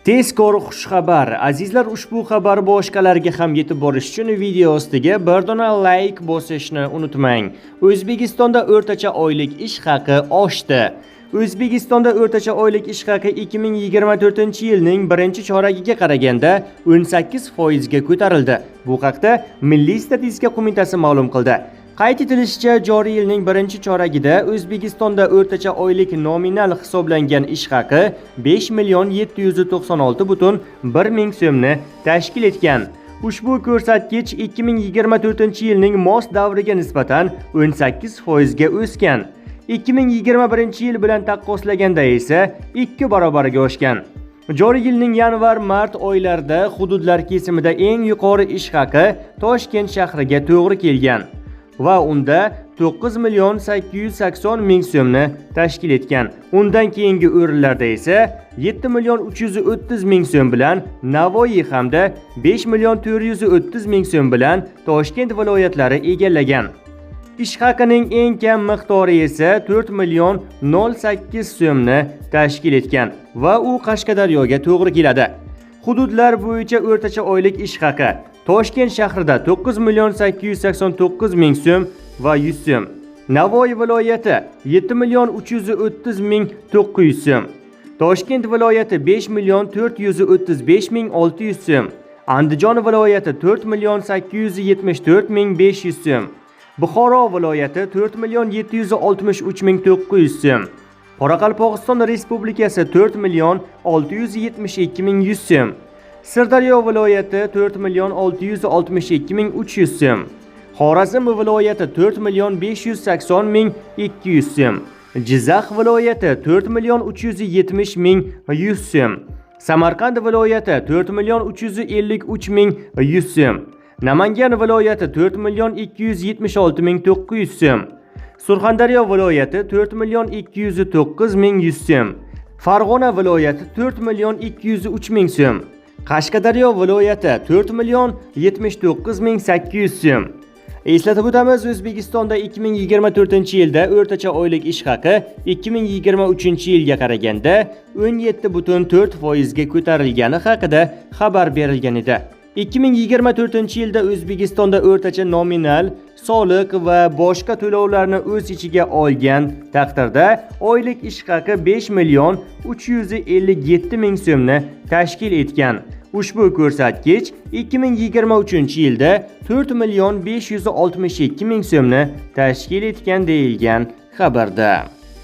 Tezkor xushxabar. Azizlar, ushbu xabar boshqalarga ham yetib borishi uchun video ostiga bir dona like bosishni unutmang. O'zbekistonda o'rtacha oylik ish haqi oshdi. O'zbekistonda o'rtacha oylik ish haqi 2024-yilning birinchi choragiga qaraganda 18% ga ko'tarildi. Bu haqda Milliy statistika qo'mitasi ma'lum qildi. Qayd etilishicha, joriy yilning birinchi choragida O'zbekistonda o'rtacha oylik nominal hisoblangan ish haqi 5 million 796,1 ming so'mni tashkil etgan. Ushbu ko'rsatkich 2024-yilning mos davriga nisbatan 18% ga o'sgan. 2021-yil bilan taqqoslaganda esa 2 barobarga oshgan. Joriy yilning yanvar-mart oylarida hududlar kesimida eng yuqori ish haqi Toshkent shahriga to'g'ri kelgan va unda 9 million 880 ming so'mni tashkil etgan. Undan keyingi o'rinlarda esa 7 million 330 ming so'm bilan Navoiy hamda 5 million 430 ming so'm bilan Toshkent viloyatlari egallagan. Ish haqining eng kam miqdori esa 4 million 08 so'mni tashkil etgan va u Qashqadaryoga to'g'ri keladi. Hududlar bo'yicha o'rtacha oylik ish haqi: Toshkent shahrida 9 million 889 ming so'm va 100 so'm. Navoiy viloyati 7 million 330 ming 900 so'm. Toshkent viloyati 5 million 435 ming 600 so'm. Andijon viloyati 4 million 874 ming 500 so'm. Buxoro viloyati 4 million 763 ming 900 so'm. Qoraqalpog'iston Respublikasi 4 million 672 ming 100 so'm. Sirdaryo viloyati 4 million 662 ming 300 so'm. Xorazm viloyati 4 million 580 ming 200 so'm. Jizzax viloyati 4 million 370 ming 100 so'm. Samarqand viloyati 4 million 353 ming 100 so'm. Namangan viloyati 4 million 276 ming 900 so'm. Surxondaryo viloyati 4 million 209 ming 100 so'm. Farg'ona viloyati 4 million 203 ming so'm. Qashqadaryo viloyati 4 million 79 ming 800 so'm. Eslatib o'tamiz, O'zbekistonda 2024-yilda o'rtacha oylik ish haqi 2023-yilga qaraganda 17,4% ga ko'tarilgani haqida xabar berilgan edi. 2024-yilda O'zbekistonda o'rtacha nominal soliq va boshqa to'lovlarni o'z ichiga olgan taqdirda oylik ish haqi 5 million 357 ming so'mni tashkil etgan. Ushbu ko'rsatkich 2023-yilda 4 million 562 ming so'mni tashkil etgan, deyilgan xabarda.